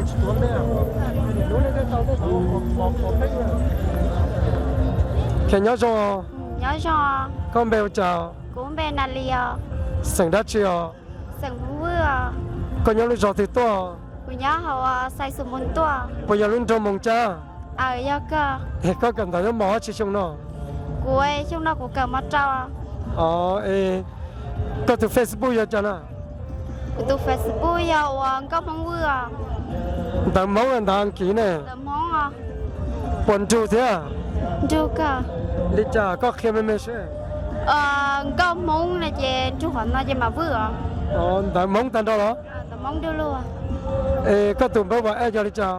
Ces nyob zoo, nyob zoo, koj npe ua cas? Kuv npe Nas Lis os. Xeem dab tsi os? Xeem Hmoob Vwj os. Koj nyob lub zos twg tuaj? Kuv nyob hauv Xais Xus Moos tuaj. Puas yog lub nroog Moos Cab? Aws, yog kawg. Koj kawm ntawv nyob mos dab tsi xyoo no? Kuv xyoo no kuv kawm mos rau. Os, koj tus Facebook yog cas na? Kuv tus Facebook yog ua Nkauj Hmoob Vwj os. Ntawv Hmoob los ntawv Askiv ne? Ntawv Hmoob os. Puas nrug thiab? Nrug kawg. Li cas koj qhia me me seb. Nkauj Hmoob no ces nrug qhov no ces mam Vwj os. Ntawv Hmoob tag nrho los? Ntawv Hmoob dub lug. Es koj tus npawb WhatsApp yog li cas?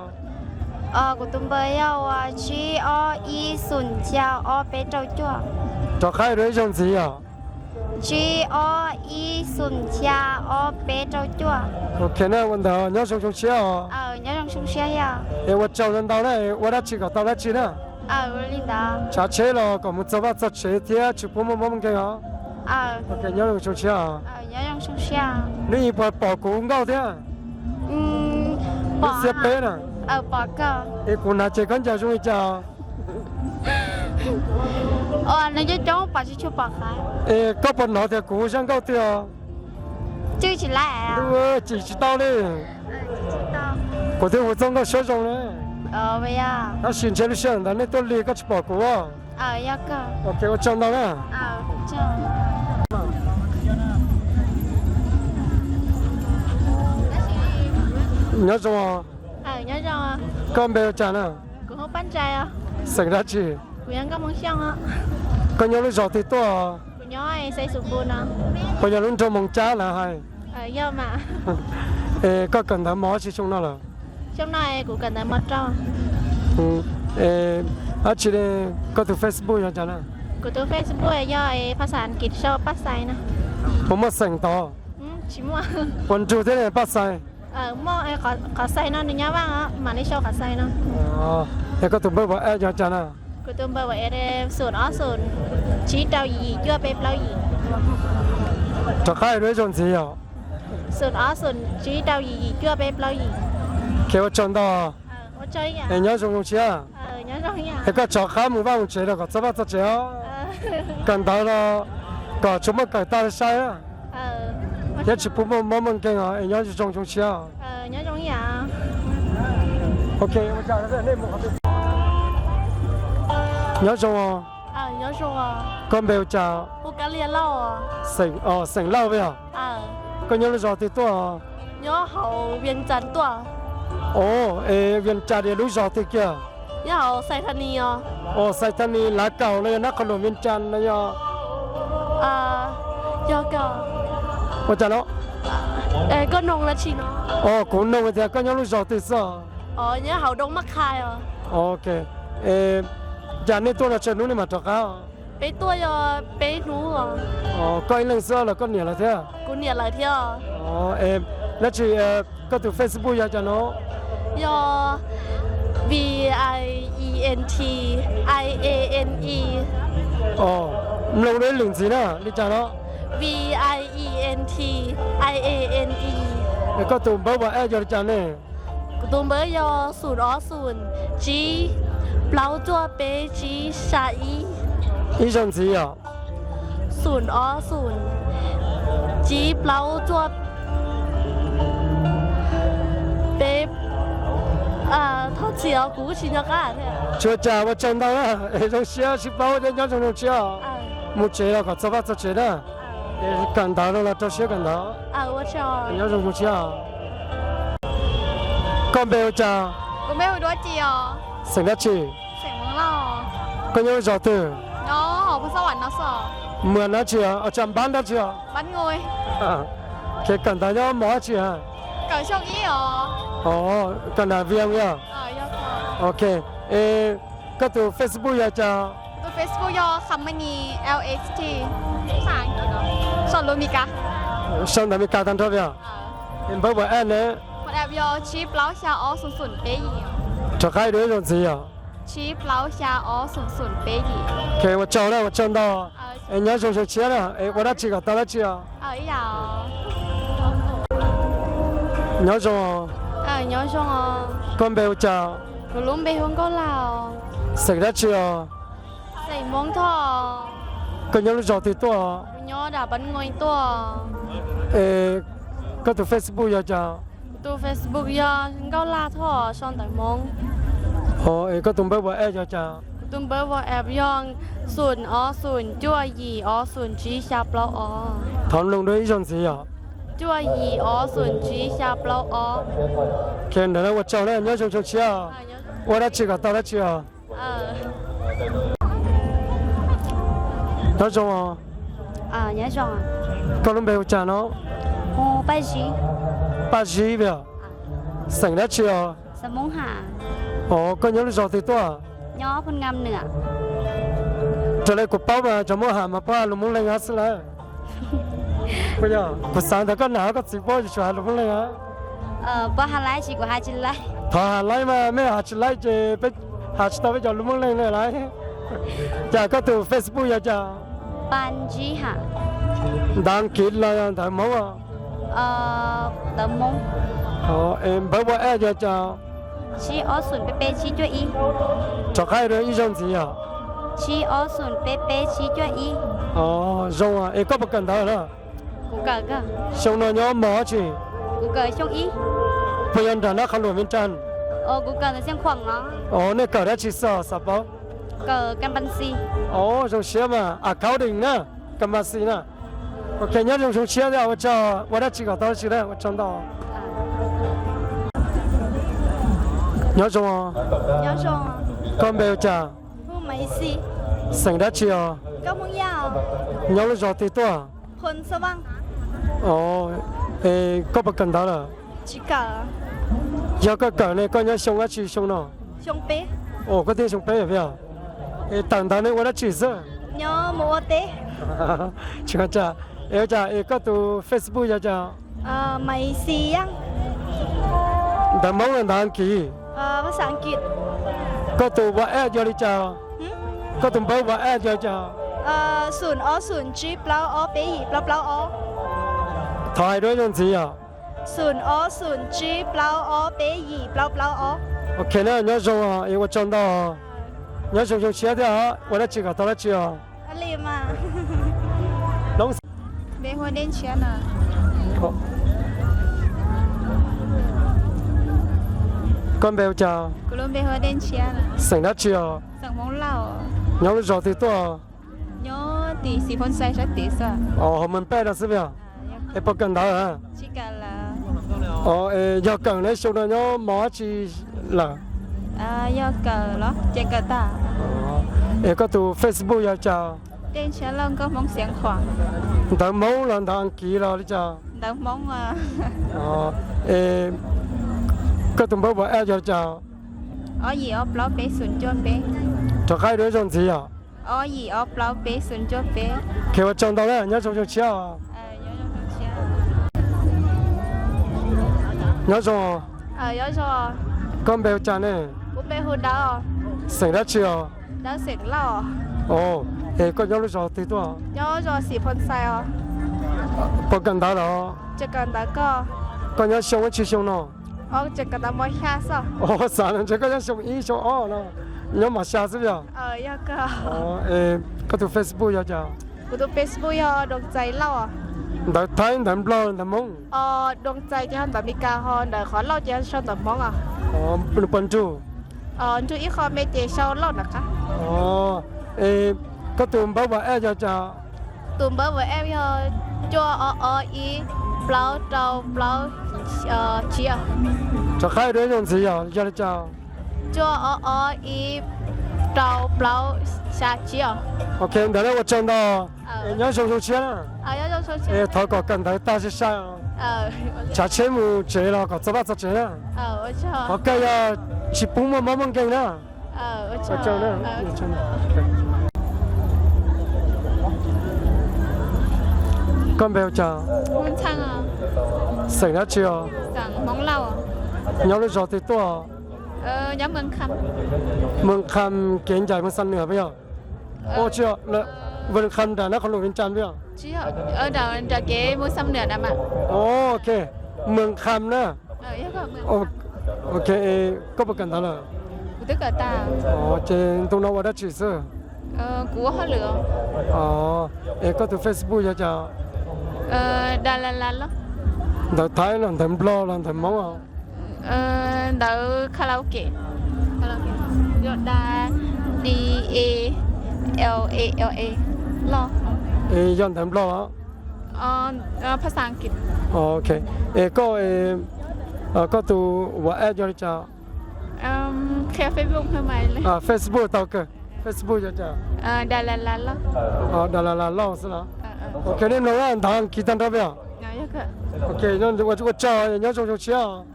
Kuv tus npawb yog ua tsib ob ib xoom xya ob peb rau cuaj. Rov qab dua ib zaug ntxiv yom. Tsib ob ib xoom xya ob peb rau cuaj. Ok na, ua ntawd nyob zoo xyoo tshiab os. Nyob zoo xyoo tshiab thiab. Es ua tsaug ntau ntau na, ua dab tsi kom tau dab tsi na. Li ntawd. Tshav tsheb los kom mus txog vaj txog tsev thiab tsis pub muaj mob muaj nkeeg os. Ok, nyob zoo xyoo tshiab os. Nyob zoo xyoo tshiab. Hnub ib puas pom kuv nkauj thiab? Lub xiab peb na. Pom kawg. Es kuv hnav ces koj ncaim zoo li cas? Nws coob coob pom tsis tshua pom qab. Es koj puas hnov tias kuv zaj nkauj twg os? Cim tsis tau li. Kuv twb hu txoj nkauj suab zoo li. Tab sis ntshe lub sij hawm ntawd nej tuaj lig koj tsis pom kuv. Ok, ua tsaug ntau na. Nyob zoo. Koj npe ua cas na? Xeem dab tsi? Koj nyob lub zos twg tuaj? Puas yog lub nroog Moos Cab lawv hais? Es koj kawm ntawv mos dab tsi xyoo no lawm? Dab tsi, koj tus Facebook yog cas na? Puas muaj xeem tod? Puas nrug thiab ne Paj Xais? Qhov Xais no nws nyob Vaj, mam li sau qhov Xais no. Es koj tus npawb WhatsApp yog cas na? Kuv tus npawb WhatsApp xoom ob xoom tsib rau yim yim cuaj peb plaub yim. Rov qab dua ib zaug ntxiv yom. Xoom ob xoom tsib rau yim yim cuaj peb plaub yim. Ua tsaug ntau. Es nyob zoo zoo siab. Es koj rov qab mus vaj mus tsev los kom txog vaj txog tsev os. Kawm ntawv los kom tsuas muaj kawm tag sai thiab tsis pub muaj mob muaj nkeeg os, es nyob zoo zoo siab. Nyob zoo. Koj npe ua cas? Xeem Lauj yog? Koj nyob lub zos twg tuaj? Os, es Vias Cas lub zos twg kiag? Os, Xais Thas Nis, Lav Kaum no yog Nab Qhov Luam, Vias Cas no yog? Ua cas no? Os, kuv noog tias koj nyob lub zos twg xwb. Ok. Cas nej tuaj no tsawg hnub nej mam rov qab? Peb tuaj yog peb hnub. Koj ib leeg xwb los koj niam lawv thiab? Kuv niam lawv thiab. Dab tsi, koj tus Facebook yog cas no? Yog V I E N T I A N E. Mloog dua ib lwm ntxiv na, li cas no? V I E N T I A N E. Es koj tus npawb WhatsApp yog li cas ne? Kuv tus npawb yog xoom ob xoom tsib plaub cuaj peb tsib sa ib. Ib zaug ntxiv yom. Xoom ob xoom tsib plaub cuaj peb. Thov txim os, kuv tsis nco qab thiab. Tsis ua cas, ua tsaug ntau na, es zoo siab sib paub thiab nyob zoo zoo siab. Mus tsev los kom txog vaj txog tsev na. Kawm ntawv no los rau siab kawm ntawv. Nyob zoo zoo siab. Koj npe ua cas? Xeem dab tsi? Koj nyob lub zos twg? Muas dab tsi os? Tsam npab dab tsi os? Kawm ntawv nyob mos dab tsi? Kawm ntawv Vias yog? Ok. Koj tus Facebook yog cas? Sau ntawv Meskas tag nrho li os. Npawb WhatsApp ne? Rov qab dua ib zaug ntxiv yom. Ok, ua tsaug na, ua tsaug ntau. Es nyob zoo zoo siab na, es ua dab tsi kom tau dab tsi os? Nyob zoo. Nyob zoo os. Koj npe hu cas? Kuv lub npe hu Nkauj Laj os. Xeem dab tsi os? Xeem Hmoob Thoj. Koj nyob lub zos twg tuaj? Kuv nyob dam Pab Ngoi tuaj. Es koj tus Facebook yog cas? Kuv tus Facebook yog Nkauj Laj Thoj sau ntawv Hmoob. Es koj tus npawb WhatsApp yog cas? Kuv tus npawb WhatsApp yog xoom ob xoom cuaj yim ob xoom tsib xya plaub ob. Thov mloog dua ib zaug ntxiv yom. Cuaj yim ob xoom tsib xya plaub ob. Ntawd ua tsaug na, nyob zoo xyoo tshiab. Ua dab tsi kom tau dab tsi os? Nyob zoo. Koj lub npe hu cas no? Paj Zib, Paj Zib, xeem dab tsi os? Os, koj nyob lub zos twg tuaj? Raws li kuv paub mas cov Hmoob Ham mas puab has lus Moob Leeg xwb lawm. Kuv xav ntawd koj nam koj txiv puab yuav tsum has lus Moob Leeg. Thov has laib mas mej has tsis laib ces peb has tsis tau peb cov lus Moob Leeg li lauj. Cas koj tus Facebook yog cas? Ntawv Kiv los yog ntawv Hmoob? Npawb WhatsApp yog cas? Rov qab dua ib zaug ntxiv yom. Zoo, es koj puas kawm ntawv na? Xyoo no nyob mos dab tsi? Puas yog nram nab qhov luam Vias Cas? Os, nej kawm dab tsi xwb xav paub? Os, zoo siab mas, accounting na, ka mas xis na. Ok, nyob zoo xyoo tshiab thiab, ua tsaug, ua dab tsi kom tau dab tsi na, ua tsaug ntau. Nyob zoo. Koj npe hu cas? Xeem dab tsi os? Nyob lub zos twg tuaj? Koj puas kawm ntawv lawm? Yog koj kawm ne koj nyob xyoo dab tsi xyoo no? Os, koj twb xyoo peb os. Es tawm ntawv ne ua dab tsi xwb? Es ua cas es koj tus Facebook yog cas? Ntawv Hmoob los ntawv Askiv? Koj tus WhatsApp yog li cas? Koj tus npawb WhatsApp yog li cas? Thov hais dua ib zaug ntxiv yom. Ok na, nyob zoo, ua tsaug ntau. Nyob zoo xyoo tshiab thiab, ua dab tsi kom tau dab tsi os? Koj npe hu cas? Xeem dab tsi os? Nyob lub zos twg tuaj? Os, hauv Moos Pej no xwb yog? Es puas kawm ntawv? Os, yog kawm ne xyoo no nyob mos dab tsi lawm? Es koj tus Facebook yog cas? Ntawv Hmoob los ntawv Askiv los li cas? Es koj tus npawb WhatsApp yog li cas? Rov qab dua ib zaug ntxiv yom. Khe ua tsaug ntau na, nyob zoo xyoo tshiab. Nyob zoo. Koj npe hu cas ne? Xeem dab tsi os? Es koj nyob lub zos twg tuaj? Puas kawm ntawv los? Koj nyob xyoo dab tsi xyoo no? Xav no ntshe koj nyob xyoo ib xyoo ob no, nyob mos xya xwb yog? Koj tus Facebook yog cas? Ntawv Thaib, ntawv Nplog, ntawv Hmoob? Ntawv Meskas, ho ntawv qhov Lauj ces sau ntawv Hmoob os. Nws puas nrug? Nrug ib qho me ces sau Lauj nram qab. Koj tus npawb WhatsApp yog cas? Tus npawb WhatsApp yog cuaj ob ob ib plaub rau plaub tsib. Rov qab dua ib zaug ntxiv yog, yog li cas? Cuaj ob ob ib rau plaub xya tsib. Ok, ntawd na, ua tsaug ntau. Nyob zoo xyoo tshiab na. Thov kom kawm ntawv tag sai sai, tshav tsheb mus tsev los kom txog vaj txog tsev na. Qhov kawg yog tsis pub muaj mob muaj nkeeg na. Koj npe hu cas? Xeem dab tsi os? Nyob lub zos twg tuaj? Moos Kham kev ncaim Moos Xam Nwam puas yog? Moos Kham nram nab qhov lus Vias Cas puas yog? Ok, Moos Kham na. Ok, koj puas kawm ntawv lawm? Kuv twb kawm tas. Ces ntu no ua dab tsi xwb? Kuv ua hauj lwm. Es koj tus Facebook yog cas? Dalalala. Ntawv Thaib los ntawv Nplog los ntawv Hmoob? Ntawv karaoke. Da, D, E, L, A, L, A, loj. Es yog ntawv Nplog los? Phab Xas Kiv. Ok. Es koj, koj tus WhatsApp yog li cas? Facebook tau kawg. Facebook yog cas? Dalalala loj xwb los? Ok, nej mloog ntawv Kiv tag nrho peb os. Ok, ua tsaug, nyob zoo zoo siab.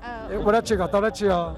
Ua dab tsi kom tau dab tsi os.